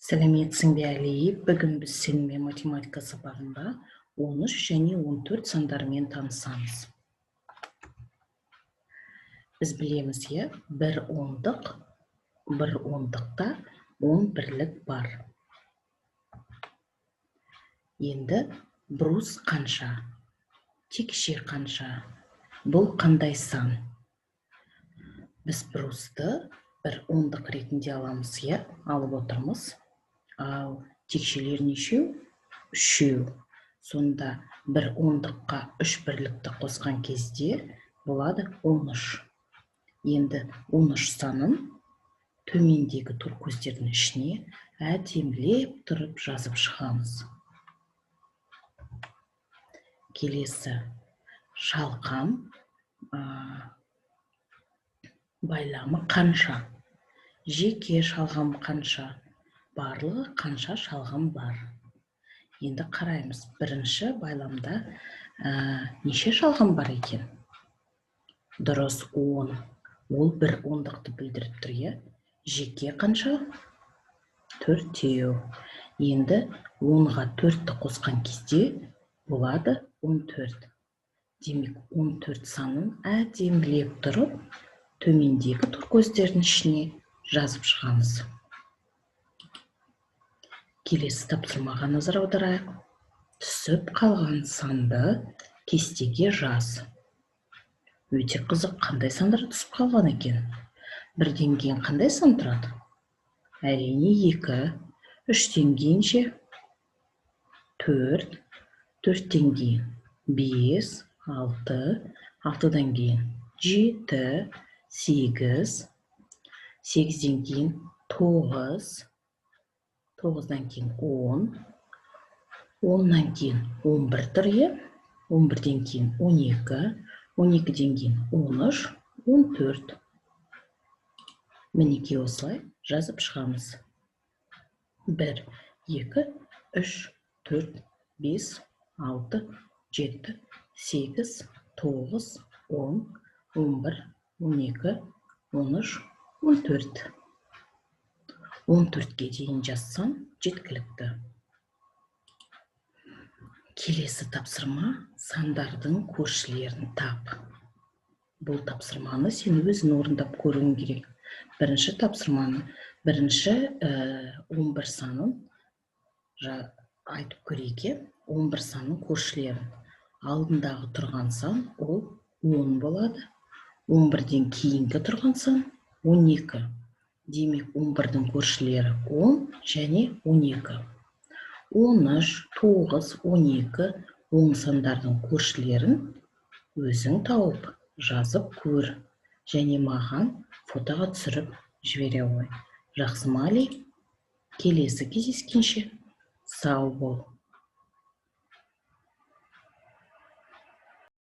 Сәлеметсің бе, Әли! Бүгін біз сенімен математика сабағында 13 және 14 сандарымен танысамыз. Біз білеміз, иә, бір ондық, бір ондықта 10 бірлік бар. Енді брус қанша? Текше қанша? Бұл қандай сан? Біз брусты бір ондық ретінде аламыз, иә, алып отырмыз. Ал текшелер нешеу? Үшеу. Сонда бір ондыққа үш бірлікті қосқан кезде болады 13. Енді 13 санын төмендегі торкөздердің ішіне әдемілеп тұрып жазып шығамыз. Келесі шалқам байламы қанша? Жеке шалғам қанша? Барлығы қанша шалғам бар? Енді қараймыз. Бірінші байламда неше шалғам бар екен? Дұрыс, 10. Ол бір ондықты білдіріп тұр, иә? Жеке қанша? Төртеу. Енді 10-ға 4-ті қосқан кезде болады 14. Демек, 14 санын әдемілеп тұрып төмендегі торкөздердің ішіне жазып шығамыз. Келесі тапсырмаға назар аударайық. Түсіп қалған санды кестеге жаз. Өте қызық, қандай сандар түсіп қалған екен? Бірден кейін қандай сан тұрады? Әрине, 2. Үштен кейін ше? 4. Төрттен кейін 5, 6, алтыдан кейін 7, 8, сегізден кейін 9, тоғыздан кейін 10, оннан кейін 11 тұр, иә? 11-ден кейін 12, 12-ден кейін 13, 14. Мінекей, осылай жазып шығамыз. 1, 2, 3, 4, 5, 6, 7, 8, 9, 10, 11, 12, 13, 14. 14-ке дейін жазсам жеткілікті. Келесі тапсырма: сандардың көршілерін тап. Бұл тапсырманы сен өзің орындап көруің керек. Бірінші тапсырманы, бірінші 11 санын айтып көрейік, иә? 11 санның көршілерін. Алдындағы тұрған сан ол 10 болады. 11-ден кейінгі тұрған сан 12. Демек, 11-дің көршілері 10 және 12. 13, 9, 12 оң сандардың көршілерін өзің тауып, жазып көр және маған фотоға түсіріп жібере ғой. Жақсы ма, Али? Келесі кездескенше сау бол.